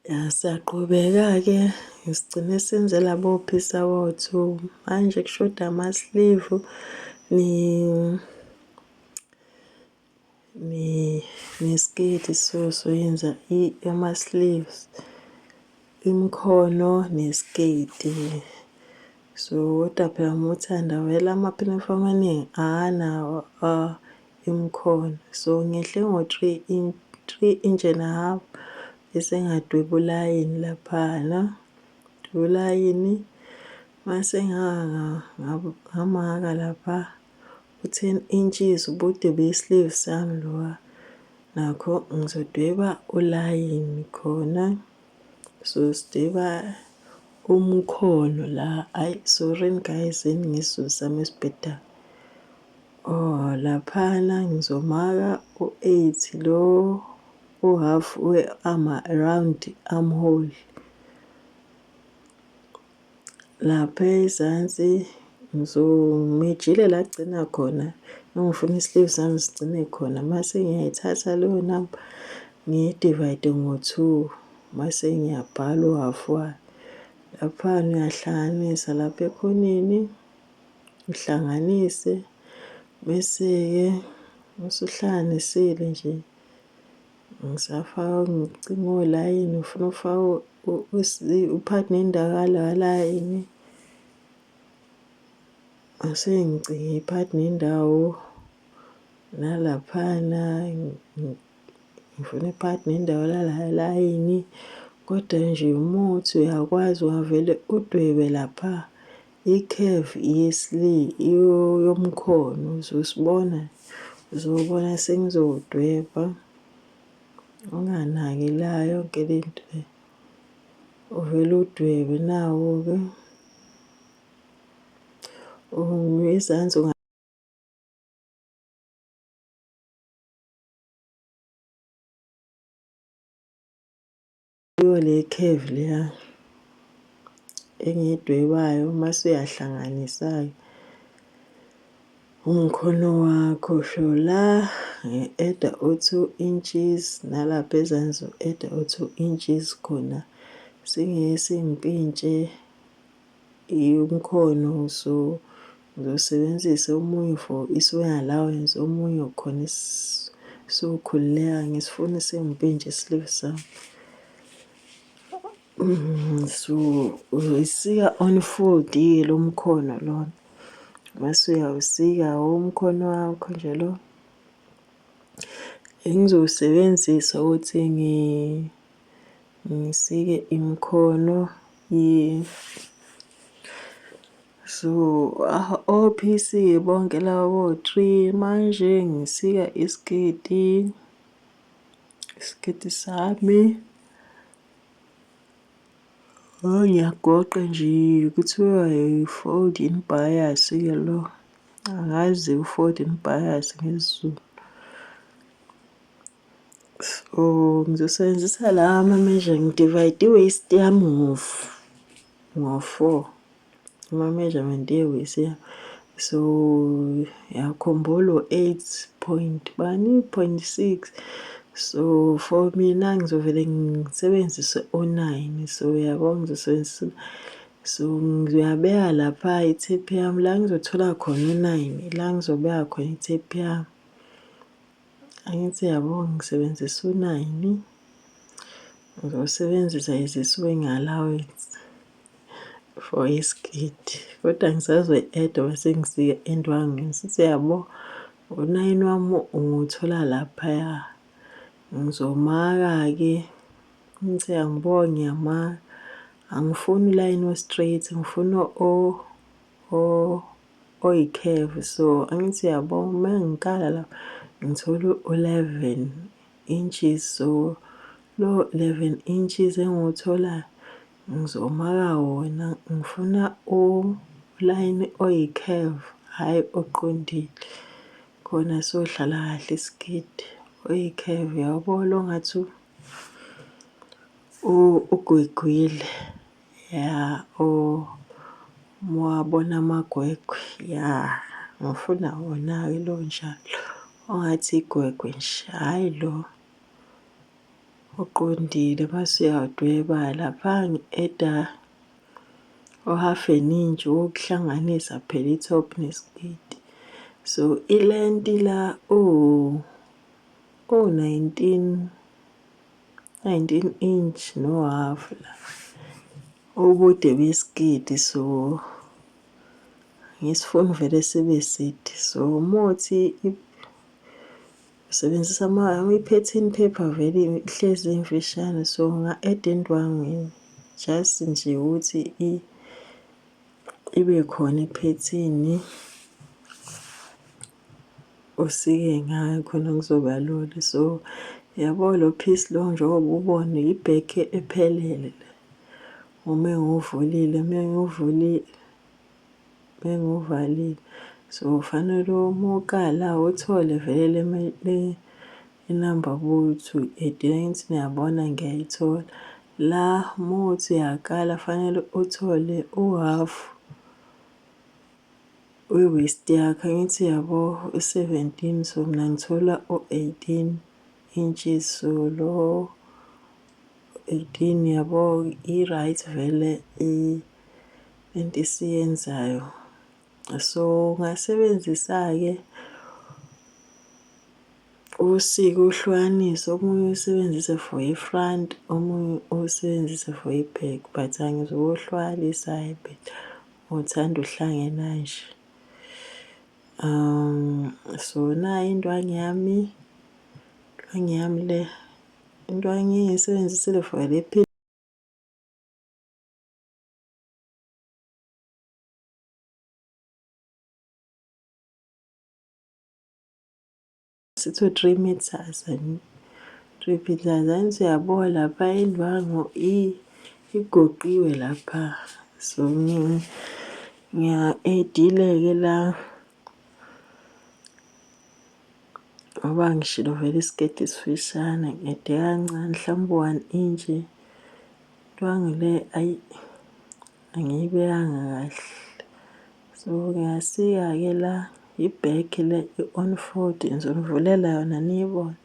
Ya, siyaqhubeka-ke sigcine senze labo phisa wo-two. Manje kushoda ama-sleeve nesketi so soyenza ama-sleeves, imikhono nesketi. So kodwa phela uma uthanda vele ama-pinafore amaningi akanawo imikhono. So ngehle ngo-three three inch and a half bese ngadweba ulayini laphana. Dweba ulayini mase ngamaka lapha u-10 inches ubude be-sleeve sami lowa. Nakho ngizodweba ulayini khona. So sidweba umkhono la. Ayi sorry guys ngesiZulu sami esibhedayo. Oh laphana ngizomaka u-8 lo u-half we-arm round armhole. Lapha ezansi ngizomejile la kugcina khona engifuna i-sleeve sami sigcine khona mase ngiyayithatha leyo number ngiyi-divide ngo-two mase ngiyabhala u-half wayo. Laphana uyahlanganisa lapha ekhoneni uhlanganise bese-ke usuhlanganisile nje ngisafaka ngicinga olayini ufuna ufaka uphakathi nendawo kalayini ngase ngicinga iphakathi nendawo nalaphana ngifuna iphakathi nendawo lalayini kodwa nje umuthi uyakwazi ungavele udwebe lapha i-curve yomkhono uzosibona uzobona sengizowudweba unganaki la yonke lento le uvele udwebe nawo-ke ezansi. Yiyo le curve leya engiyidwebayo mase uyahlanganisa-ke umkhono wakho sho la ngi-eda u-2 inches nalapha ezansi u-eda u-2 inches khona singeke singimpintshe umkhono so ngizosebenzisa omunye for i-sewing allowance omunye khona sokhululeka ngisifuna singimpintshe isleeve sami. So uzoyisika on fold-ke lo mkhono lona mase uyawusika umkhono wakho nje lo engizowusebenzisa ukuthi ngisike imikhono. So o-P_C bonke laba bo-three manje ngisika isiketi, isiketi sami. Oh ngiyagoqa nje kuthiwa i-fold in bias-ke lo. Angazi u-fold in bias ngesiZulu. So ngizosebenzisa lawa ama-measure ngi-divide i-waist yami ngo-four. Ama-measurement ye-waist yami. So yakhumbula u-eight point bani point six. So for mina ngizovele ngisebenzise o-nine. So uyabo ngizosebenzisa so ngiyabeka lapha ithephu yami la ngizothola khona u-nine la ngizobeka khona ithephu yami. Angithi yabo ngisebenzisa u-nine ngizosebenzisa as a sewing allowance for isiketi kodwa ngisazoyi-add-a mase ngisika endwangini ngithi yabo u-nine wami ungiwuthola laphaya. Ngizomaka-ke ngithi angibonge ngiyamaka angifuni ulayini o-straight ngifuna oyi-curve so angithi uyabo uma ngikala la ngithola u-11 inches so lo 11 inches engiwutholayo ngizomaka wona ngifuna ulayini oyi-curve hhayi oqondile khona sohlala kahle isiketi oyi-curve uyabo lo ngathi ugwegwile. Ya, oh, muwabona amagwegwe, ya, ngifuna wona-ke lo njalo. Ongathi igwegwe nje, hhayi lo. oqondile mase uyawudweba lapha ngi-eda o-half an inch wokuhlanganisa phela i-top nesiketi. So ilenti la o-19 19 inch no half la ubude besiketi so ngisifuni vele sibe side so umuthi usebenzisa i-pattern paper vele ihlezi imfishane so nga-add endwangwini just nje ukuthi ibe khona iphethini usike ngayo khona kuzoba lula. So yabo lo piece lo njengoba ubona i-back ephelele le uma ngiwuvulile uma ngiwuvulile bengiwuvalile. So fanele uma ukala uthole vele le inamba bowu-two angithi niyabona ngiyayithola. La uma uthi uyakala fanele uthole u-half we-waist yakho angithi yabo u-17 so mina ngithola u-18 inches so lo 18 yabo i-right vele lento esiyenzayo. So ungasebenzisa-ke usiko uhlukanise omunye usebenzise for i-front omunye usebenzise for i-back but angizukuhlukanisa i-back uthanda uhlangena nje. So nayi indwangu yami, indwangu yami le, indwangu engiyisebenzisile for le sithi u-3 meters and 3 meters angithi uyabo lapha indwangu igoqiwe lapha so ngiya-add-ile-ke la ngoba ngishilo vele isiketi sifishane ngi-add-e kancane mhlawumbe u-one inch indwangu le ayi angiyibekanga kahle. So ngiyasika-ke la i-back le i-on fold ngizonivulela yona niyibone.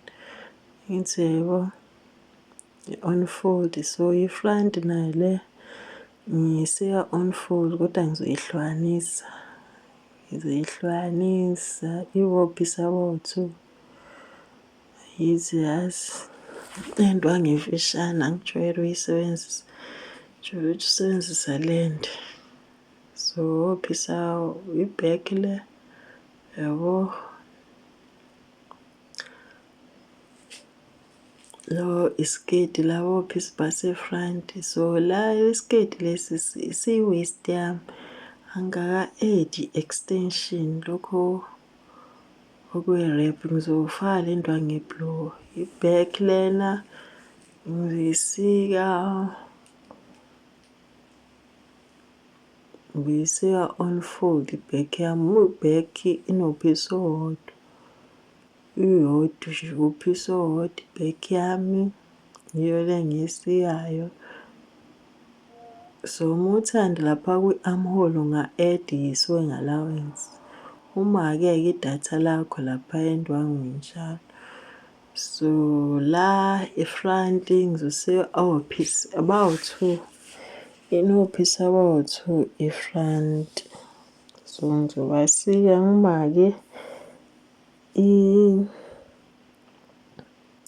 Ngithi yebo i-on fold so i-front nayo le ngiyisika on fold kodwa ngizoyihlukanisa. Ngizoyihlukanisa ibophise abo-two. Yithi yazi indwangu emfishane angijwayele ukuyisebenzisa, ngijwayele ukusebenzisa le nde. So wophisa i-back le yabo. Lo isiketi la wophisa base-front so la isiketi lesi siyi-waist yami angikaka-add i-extension lokho okwe-wrap ngizofaka le ndwangu nge-blue. I-back lena ngiyisika ngiyisika on fold i-back yami. I-back inophisi owodwa, iyodwa nje uphisi owodwa i-back yami yiyo le engiyisikayo. So uma uthanda lapha kwi-armhole unga-add i-sewing allowance. Uma-ke ke idatha lakho lapha endwangwini njalo. So la e-front ngizosika ophisi abawu-two, inophisi abawu-two e-front. So ngizobasika ngimake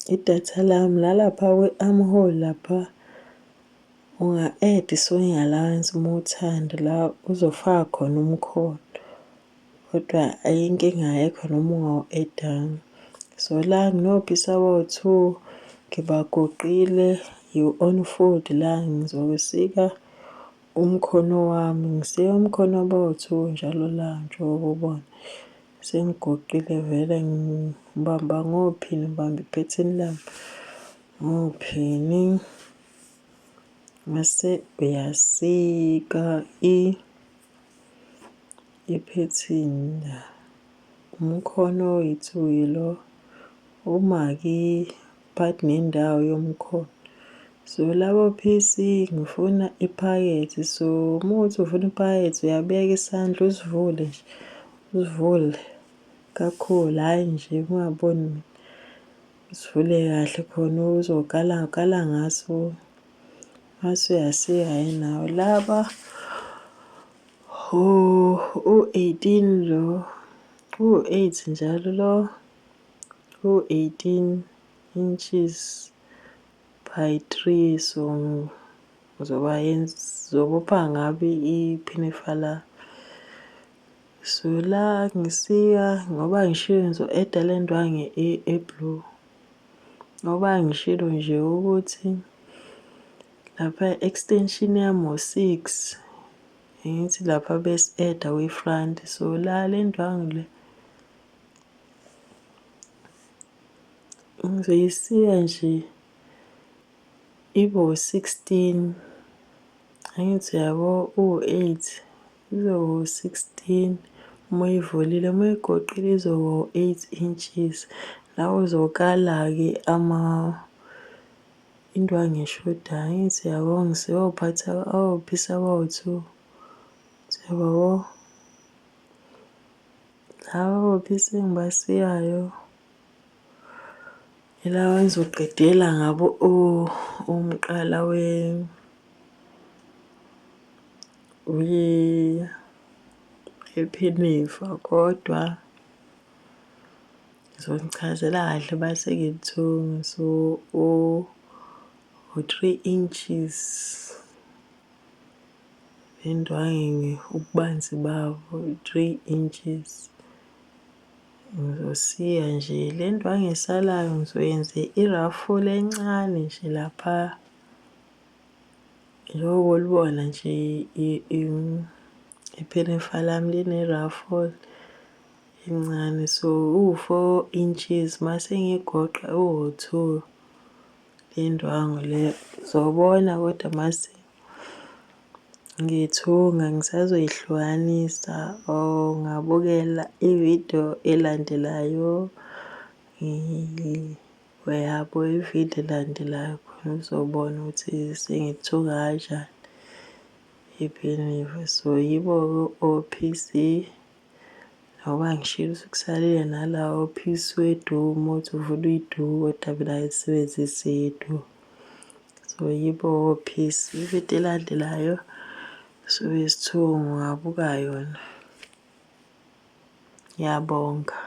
idatha lami nalapha kwi-armhole lapha unga-add i-sewing allowance uma uthanda la uzofaka khona umkhono kodwa inkinga ayikho noma ungawu-add-anga. So la nginophisi abawu-two ngibagoqile i-on fold la ngizosika umkhono wami ngisika umkhono abawu-two njalo la njengoba ubona. Sengigoqile vele ngibamba ngophini ngibamba iphethini lami ngophini. Mase uyasika iphethini la. Umkhono oyi-two yilo umaki phakathi nendawo yomkhono. So labo phisi ngifuna iphakethe so uma kuwukuthi ufuna iphakethe uyabeka isandla usivule nje, usivule kakhulu hhayi nje ungaboni mina. Usivule kahle khona uzokala kala ngaso mase uyasika nawe laba u-18 lo u-8 njalo lo u-18 inches by 3 so ngizoba ngizobopha ngabe iphinifa. So la ngisika ngoba ngishilo ngizo-add-a le ndwangu e-blue ngoba ngishilo nje ukuthi lapha extension yami u-6, ngithi lapha besi-add-a kwi-front. So la le ndwangu le ngizoyisika nje ibe u-16, angithi uyabo, uwu-8 izoba u-16 uma uyivulile, uma uyigoqile izoba u-8 inches. La uzokala-ke ama indwangu eshodayo, angithi uyabo, ngiseyophatha awophisa abawu-two, uyabo, laba ophisi engibasiyayo yilaba engizoqedela ngabo umqala wephinifa, kodwa ngizonichazela kahle base ngilithunga. So u-3 inches indwangu, ububanzi babo 3 inches. Ngizosiya nje le ndwangu esalayo, ngizoyenza i-ruffle encane nje lapha njengoba ulibona nje iphinifa lami line-ruffle encane. So uwu-4 inches mase ngiyigoqa uwu-2 le ndwangu le, uzobona kodwa mase ngithunga ngisazoyihlukanisa or ngabukela ividiyo elandelayo. Uyabo ividiyo elandelayo khona uzobona ukuthi sengithunga kanjani iphinifa. So yibo-ke o-piece ngoba ngishilo ukuthi kusalele nalawo piece weduku, uma uthi uvula iduku kodwa mina angisebenzisi iduku. So yibo o-piece. Ividiyo elandelayo sobe sithunga, ungabuka yona. Ngiyabonga.